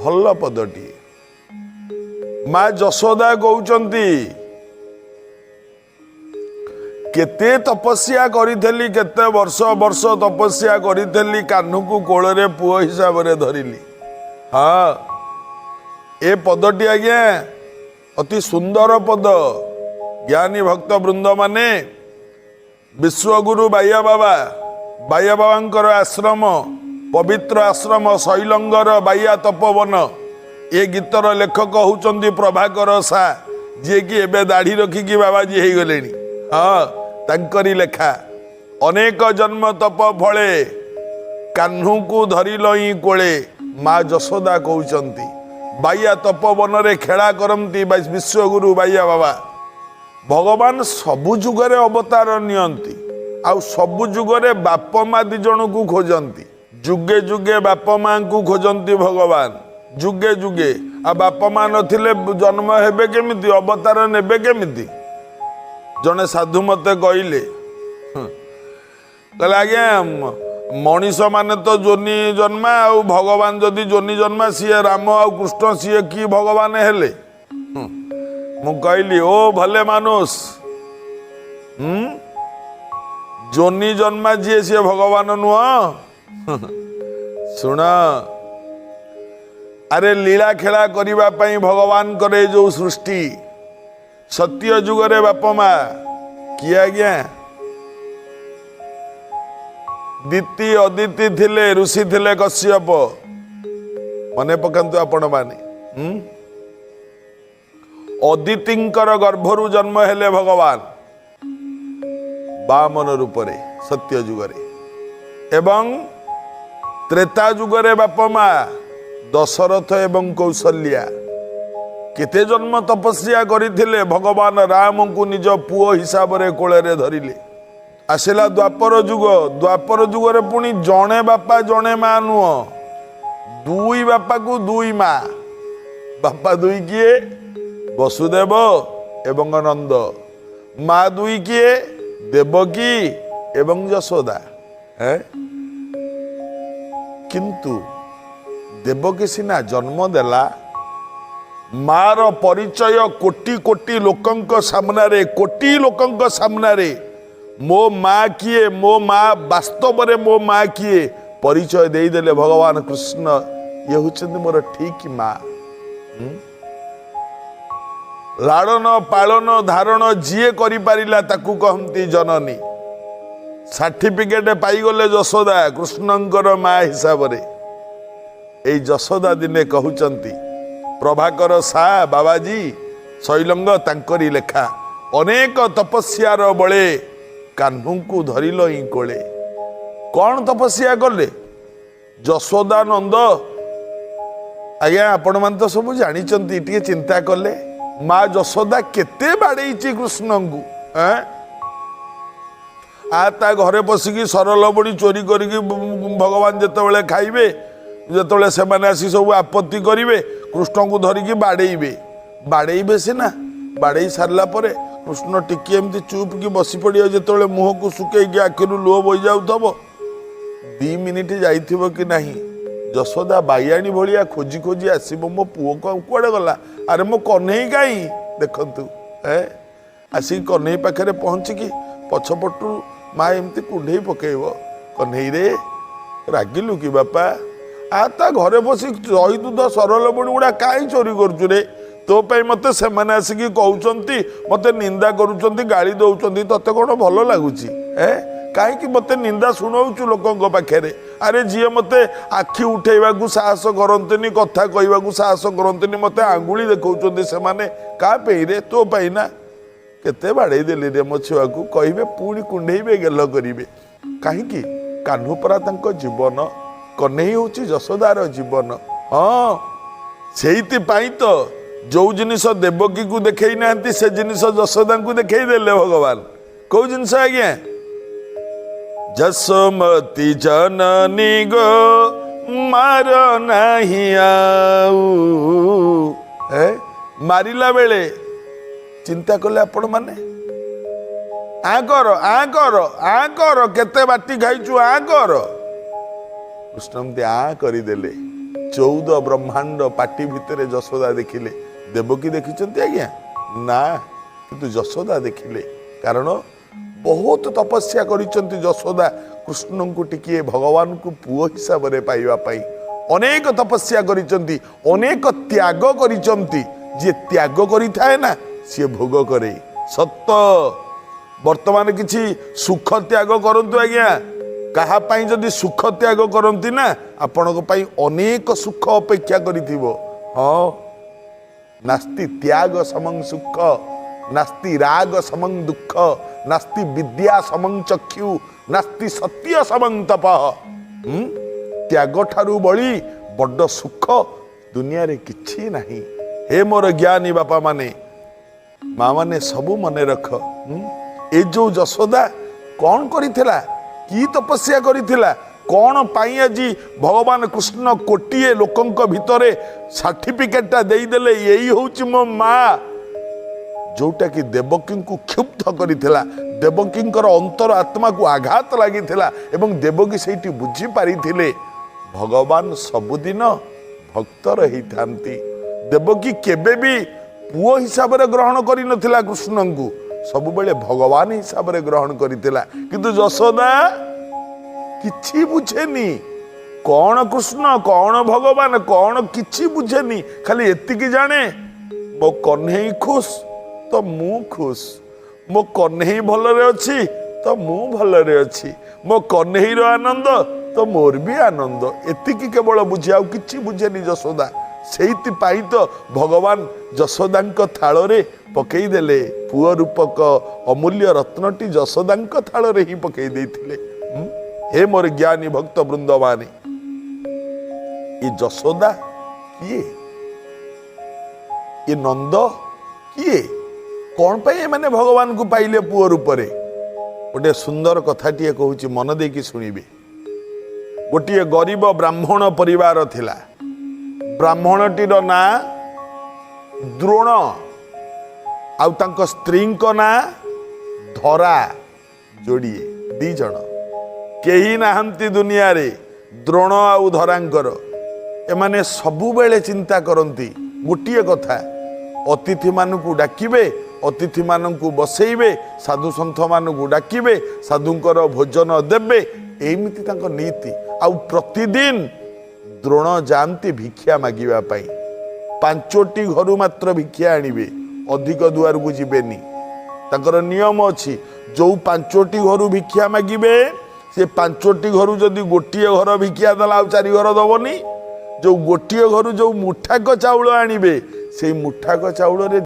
ଭଲ ପଦଟିଏ। ମା ଯଶୋଦା କହୁଛନ୍ତି, କେତେ ତପସ୍ୟା କରିଥିଲି, କେତେ ବର୍ଷ ବର୍ଷ ତପସ୍ୟା କରିଥିଲି, କାହ୍ନୁକୁ କୋଳରେ ପୁଅ ହିସାବରେ ଧରିଲି। ହଁ, ଏ ପଦଟି ଆଜ୍ଞା ଅତି ସୁନ୍ଦର ପଦ। ଜ୍ଞାନୀ ଭକ୍ତ ବୃନ୍ଦ ମାନେ, ବିଶ୍ୱଗୁରୁ ବାଇଆ ବାବା, ବାଇଆ ବାବାଙ୍କର ଆଶ୍ରମ, ପବିତ୍ର ଆଶ୍ରମ ଶୈଲଙ୍ଗର ବାଇଆ ତପୋବନ। ଏ ଗୀତର ଲେଖକ ହଉଛନ୍ତି ପ୍ରଭାକର ସା, ଯିଏକି ଏବେ ଦାଢ଼ି ରଖିକି ବାବାଜୀ ହେଇଗଲେଣି। ହଁ, ତାଙ୍କରି ଲେଖା। ଅନେକ ଜନ୍ମ ତପ ଫଳେ କାହ୍ନୁକୁ ଧରିଲଇଁ କୋଳେ। ମା ଯଶୋଦା କହୁଛନ୍ତି, ବାଇଆ ତପୋବନରେ ଖେଳା କରନ୍ତି ବିଶ୍ୱଗୁରୁ ବାଇଆ ବାବା। ଭଗବାନ ସବୁ ଯୁଗରେ ଅବତାର ନିଅନ୍ତି ଆଉ ସବୁ ଯୁଗରେ ବାପ ମା ଦି ଜଣକୁ ଖୋଜନ୍ତି। ଯୁଗେ ଯୁଗେ ବାପ ମାଙ୍କୁ ଖୋଜନ୍ତି ଭଗବାନ, ଯୁଗେ ଯୁଗେ। ଆଉ ବାପ ମା ନଥିଲେ ଜନ୍ମ ହେବେ କେମିତି, ଅବତାର ନେବେ କେମିତି? ଜଣେ ସାଧୁ ମତେ କହିଲେ, କହିଲେ, ଆଜ୍ଞା, ମଣିଷ ମାନେ ତ ଯୋନି ଜନ୍ମା, ଆଉ ଭଗବାନ ଯଦି ଯୋନି ଜନ୍ମା, ସିଏ ରାମ ଆଉ କୃଷ୍ଣ ସିଏ କି ଭଗବାନ ହେଲେ? ମୁଁ କହିଲି, ଓ ଭଲେ ମାନୁଷ, ଯୋନି ଜନ୍ମା ଯିଏ ସିଏ ଭଗବାନ ନୁହଁ? ଶୁଣ, ଆରେ ଲୀଳା ଖେଳା କରିବା ପାଇଁ ଭଗବାନଙ୍କର ଏ ଯୋଉ ସୃଷ୍ଟି। ସତ୍ୟ ଯୁଗରେ ବାପ ମା କିଏ ଆଜ୍ଞା? ଦିତି ଅଦିତି ଥିଲେ, ଋଷି ଥିଲେ କଶ୍ୟପ। ମନେ ପକାନ୍ତୁ ଆପଣମାନେ। ଅଦିତିଙ୍କର ଗର୍ଭରୁ ଜନ୍ମ ହେଲେ ଭଗବାନ ବାମନ ରୂପରେ ସତ୍ୟ ଯୁଗରେ। ଏବଂ ତ୍ରେତା ଯୁଗରେ ବାପ ମା ଦଶରଥ ଏବଂ କୌଶଲ୍ୟା କେତେ ଜନ୍ମ ତପସ୍ୟା କରିଥିଲେ, ଭଗବାନ ରାମଙ୍କୁ ନିଜ ପୁଅ ହିସାବରେ କୋଳରେ ଧରିଲେ। ଆସିଲା ଦ୍ୱାପର ଯୁଗ। ଦ୍ୱାପର ଯୁଗରେ ପୁଣି ଜଣେ ବାପା ଜଣେ ମା ନୁହଁ, ଦୁଇ ବାପାକୁ ଦୁଇ ମା। ବାପା ଦୁଇ କିଏ? ବସୁଦେବ ଏବଂ ନନ୍ଦ। ମା ଦୁଇ କିଏ? ଦେବକୀ ଏବଂ ଯଶୋଦା। କିନ୍ତୁ ଦେବକୀ ସିନା ଜନ୍ମ ଦେଲା, ମାର ପରିଚୟ କୋଟି କୋଟି ଲୋକଙ୍କ ସାମ୍ନାରେ, କୋଟି ଲୋକଙ୍କ ସାମ୍ନାରେ ମୋ ମା କିଏ, ମୋ ମା ବାସ୍ତବରେ ମୋ ମା କିଏ ପରିଚୟ ଦେଇଦେଲେ ଭଗବାନ କୃଷ୍ଣ। ଇଏ ହେଉଛନ୍ତି ମୋର ଠିକ ମା। ଲାଳନ ପାଳନ ଧାରଣ ଯିଏ କରିପାରିଲା ତାକୁ କହନ୍ତି ଜନନୀ। ସାର୍ଟିଫିକେଟ ପାଇଗଲେ ଯଶୋଦା କୃଷ୍ଣଙ୍କର ମା ହିସାବରେ। ଏଇ ଯଶୋଦା ଦିନେ କହୁଛନ୍ତି, ପ୍ରଭାକର ସା ବାବାଜୀ ଶୈଲଙ୍ଗ ତାଙ୍କରି ଲେଖା, ଅନେକ ତପସ୍ୟାର ବଳେ କାହ୍ନୁଙ୍କୁ ଧରିଲ ହିଁ କୋଳେ। କଣ ତପସ୍ୟା କଲେ ଯଶୋଦା ନନ୍ଦ? ଆଜ୍ଞା, ଆପଣମାନେ ତ ସବୁ ଜାଣିଛନ୍ତି, ଟିକେ ଚିନ୍ତା କଲେ ମା ଯଶୋଦା କେତେ ବାଡ଼େଇଛି କୃଷ୍ଣଙ୍କୁ। ଆ ତା ଘରେ ପଶିକି ସରଲବଣୀ ଚୋରି କରିକି ଭଗବାନ ଯେତେବେଳେ ଖାଇବେ, ଯେତେବେଳେ ସେମାନେ ଆସି ସବୁ ଆପତ୍ତି କରିବେ, କୃଷ୍ଣଙ୍କୁ ଧରିକି ବାଡ଼େଇବେ। ବାଡ଼େଇବେ ସିନା, ବାଡ଼େଇ ସାରିଲା ପରେ କୃଷ୍ଣ ଟିକେ ଏମିତି ଚୁପ୍ କି ବସି ପଡ଼ିବ। ଯେତେବେଳେ ମୁହଁକୁ ଶୁକେଇକି ଆଖିରୁ ଲୁହ ବୋହି ଯାଉଥିବ, 2 ମିନିଟ୍ ଯାଇଥିବ କି ନାହିଁ, ଯଶୋଦା ବାଇଆଣୀ ଭଳିଆ ଖୋଜି ଖୋଜି ଆସିବ, ମୋ ପୁଅ କୁଆଡ଼େ ଗଲା, ଆରେ ମୋ କହ୍ନେଇ କାହିଁ? ଦେଖନ୍ତୁ, ଆସିକି କହ୍ନେଇ ପାଖରେ ପହଞ୍ଚିକି ପଛପଟୁ ମା ଏମିତି କୁଣ୍ଢେଇ ପକେଇବ, କହ୍ନେଇରେ ରାଗିଲୁ କି ବାପା? ଆ ତା ଘରେ ବସି ଦହି ଦୁଧ ସରଲବଣୀ ଗୁଡ଼ା କାହିଁ ଚୋରି କରୁଛୁ ରେ? ତୋ ପାଇଁ ମୋତେ ସେମାନେ ଆସିକି କହୁଛନ୍ତି, ମୋତେ ନିନ୍ଦା କରୁଛନ୍ତି, ଗାଳି ଦଉଛନ୍ତି, ତତେ କ'ଣ ଭଲ ଲାଗୁଛି? କାହିଁକି ମୋତେ ନିନ୍ଦା ଶୁଣାଉଛୁ ଲୋକଙ୍କ ପାଖରେ? ଆରେ ଯିଏ ମୋତେ ଆଖି ଉଠେଇବାକୁ ସାହସ କରନ୍ତିନି, କଥା କହିବାକୁ ସାହସ କରନ୍ତିନି, ମୋତେ ଆଙ୍ଗୁଳି ଦେଖାଉଛନ୍ତି ସେମାନେ, କାହା ପାଇଁ ରେ? ତୋ ପାଇଁ ନା? କେତେ ବାଡ଼େଇ ଦେଲି ରେ ମୋ ଛୁଆକୁ, କହିବେ, ପୁଣି କୁଣ୍ଢେଇବେ, ଗେଲ କରିବେ। କାହିଁକି? କାହ୍ନୁ ପରା ତାଙ୍କ ଜୀବନ, କହ୍ନେଇ ହେଉଛି ଯଶୋଦାର ଜୀବନ। ହଁ, ସେଇଥିପାଇଁ ତ ଯୋଉ ଜିନିଷ ଦେବକୀକୁ ଦେଖେଇ ନାହାନ୍ତି, ସେ ଜିନିଷ ଯଶୋଦାଙ୍କୁ ଦେଖେଇ ଦେଲେ ଭଗବାନ। କୋଉ ଜିନିଷ ଆଜ୍ଞା? ଯଶୋମତୀ ଜନନୀ ଗୋ ମାର ନାହିଁ ଆଉ। ମାରିଲା ବେଳେ ଚିନ୍ତା କଲେ ଆପଣମାନେ, ଆ କର, ଆ କର, ଆ କର, କେତେ ବାଟି ଖାଇଛୁ, ଆ କର। କୃଷ୍ଣ ଏମିତି ଆ କରିଦେଲେ। 14 ବ୍ରହ୍ମାଣ୍ଡ ପାଟି ଭିତରେ ଯଶୋଦା ଦେଖିଲେ। ଦେବକୀ ଦେଖିଛନ୍ତି ଆଜ୍ଞା? ନା, କିନ୍ତୁ ଯଶୋଦା ଦେଖିଲେ। କାରଣ ବହୁତ ତପସ୍ୟା କରିଛନ୍ତି ଯଶୋଦା କୃଷ୍ଣଙ୍କୁ ଟିକିଏ ଭଗବାନଙ୍କୁ ପୁଅ ହିସାବରେ ପାଇବା ପାଇଁ। ଅନେକ ତପସ୍ୟା କରିଛନ୍ତି, ଅନେକ ତ୍ୟାଗ କରିଛନ୍ତି। ଯିଏ ତ୍ୟାଗ କରିଥାଏ ନା, ସିଏ ଭୋଗ କରେ। ସତ। ବର୍ତ୍ତମାନ କିଛି ସୁଖ ତ୍ୟାଗ କରନ୍ତୁ ଆଜ୍ଞା। କାହା ପାଇଁ ଯଦି ସୁଖ ତ୍ୟାଗ କରନ୍ତି ନା, ଆପଣଙ୍କ ପାଇଁ ଅନେକ ସୁଖ ଅପେକ୍ଷା କରିଥିବ। ହଁ, ନାସ୍ତି ତ୍ୟାଗ ସମଂ ସୁଖ, ନାସ୍ତି ରାଗ ସମଂ ଦୁଃଖ, ନାସ୍ତି ବିଦ୍ୟା ସମଂ ଚକ୍ଷୁ, ନାସ୍ତି ସତ୍ୟ ସମଂ ତପଃ। ତ୍ୟାଗ ଠାରୁ ବଳି ବଡ଼ ସୁଖ ଦୁନିଆରେ କିଛି ନାହିଁ। ହେ ମୋର ଜ୍ଞାନୀ ବାପା ମାନେ, ମା ମାନେ, ସବୁ ମନେ ରଖ। ଏ ଯୋଉ ଯଶୋଦା କ'ଣ କରିଥିଲା, କି ତପସ୍ୟା କରିଥିଲା, କ'ଣ ପାଇଁ ଆଜି ଭଗବାନ କୃଷ୍ଣ କୋଟିଏ ଲୋକଙ୍କ ଭିତରେ ସାର୍ଟିଫିକେଟଟା ଦେଇଦେଲେ, ଏଇ ହଉଛି ମୋ ମା, ଯୋଉଟାକି ଦେବକୀଙ୍କୁ କ୍ଷୁବ୍ଧ କରିଥିଲା, ଦେବକୀଙ୍କର ଅନ୍ତର ଆତ୍ମାକୁ ଆଘାତ ଲାଗିଥିଲା ଏବଂ ଦେବକୀ ସେଇଠି ବୁଝିପାରିଥିଲେ ଭଗବାନ ସବୁଦିନ ଭକ୍ତର ହେଇଥାନ୍ତି। ଦେବକୀ କେବେ ବି ପୁଅ ହିସାବରେ ଗ୍ରହଣ କରିନଥିଲା କୃଷ୍ଣଙ୍କୁ, ସବୁବେଳେ ଭଗବାନ ହିସାବରେ ଗ୍ରହଣ କରିଥିଲା। କିନ୍ତୁ ଯଶୋଦା କିଛି ବୁଝେନି, କ'ଣ କୃଷ୍ଣ, କ'ଣ ଭଗବାନ, କ'ଣ କିଛି ବୁଝେନି। ଖାଲି ଏତିକି ଜାଣେ, ମୋ କହ୍ନେଇ ଖୁସ୍ ତ ମୁଁ ଖୁସ୍, ମୋ କହ୍ନେଇ ଭଲରେ ଅଛି ତ ମୁଁ ଭଲରେ ଅଛି, ମୋ କହ୍ନେଇର ଆନନ୍ଦ ତ ମୋର ବି ଆନନ୍ଦ। ଏତିକି କେବଳ ବୁଝେ, ଆଉ କିଛି ବୁଝେନି ଯଶୋଦା। ସେଇଥିପାଇଁ ତ ଭଗବାନ ଯଶୋଦାଙ୍କ ଥାଳରେ ପକେଇଦେଲେ ପୁଅ ରୂପକ ଅମୂଲ୍ୟ ରତ୍ନଟି, ଯଶୋଦାଙ୍କ ଥାଳରେ ହିଁ ପକେଇ ଦେଇଥିଲେ। ହେ ମୋର ଜ୍ଞାନୀ ଭକ୍ତ ବୃନ୍ଦମାନେ, ଏ ଯଶୋଦା କିଏ? ଏ ନନ୍ଦ କିଏ? କ'ଣ ପାଇଁ ଏମାନେ ଭଗବାନଙ୍କୁ ପାଇଲେ ପୁଅ ରୂପରେ? ଗୋଟେ ସୁନ୍ଦର କଥାଟିଏ କହୁଛି, ମନ ଦେଇକି ଶୁଣିବେ। ଗୋଟିଏ ଗରିବ ବ୍ରାହ୍ମଣ ପରିବାର ଥିଲା। ବ୍ରାହ୍ମଣଟିର ନାଁ ଦ୍ରୋଣ ଆଉ ତାଙ୍କ ସ୍ତ୍ରୀଙ୍କ ନାଁ ଧରା। ଯୋଡ଼ିଏ ଦି ଜଣ, କେହି ନାହାନ୍ତି ଦୁନିଆରେ ଦ୍ରୋଣ ଆଉ ଧରାଙ୍କର। ଏମାନେ ସବୁବେଳେ ଚିନ୍ତା କରନ୍ତି ଗୋଟିଏ କଥା, ଅତିଥିମାନଙ୍କୁ ଡାକିବେ, ଅତିଥିମାନଙ୍କୁ ବସେଇବେ, ସାଧୁ ସନ୍ଥମାନଙ୍କୁ ଡାକିବେ, ସାଧୁଙ୍କର ଭୋଜନ ଦେବେ, ଏମିତି ତାଙ୍କ ନୀତି। ଆଉ ପ୍ରତିଦିନ ଦ୍ରୋଣ ଯାଆନ୍ତି ଭିକ୍ଷା ମାଗିବା ପାଇଁ। ପାଞ୍ଚୋଟି ଘରୁ ମାତ୍ର ଭିକ୍ଷା ଆଣିବେ, ଅଧିକ ଦୁଆରକୁ ଯିବେନି। ତାଙ୍କର ନିୟମ ଅଛି, ଯୋଉ ପାଞ୍ଚୋଟି ଘରୁ ଭିକ୍ଷା ମାଗିବେ, ସେ ପାଞ୍ଚୋଟି ଘରୁ ଯଦି ଗୋଟିଏ ଘର ଭିକ୍ଷା ଦେଲା, ଆଉ ଚାରି ଘର ଦବନି। ଯୋଉ ଗୋଟିଏ ଘରୁ ଯୋଉ ମୁଠାକ ଚାଉଳ ଆଣିବେ, ସେଇ ମୁଠାକ ଚାଉଳରେ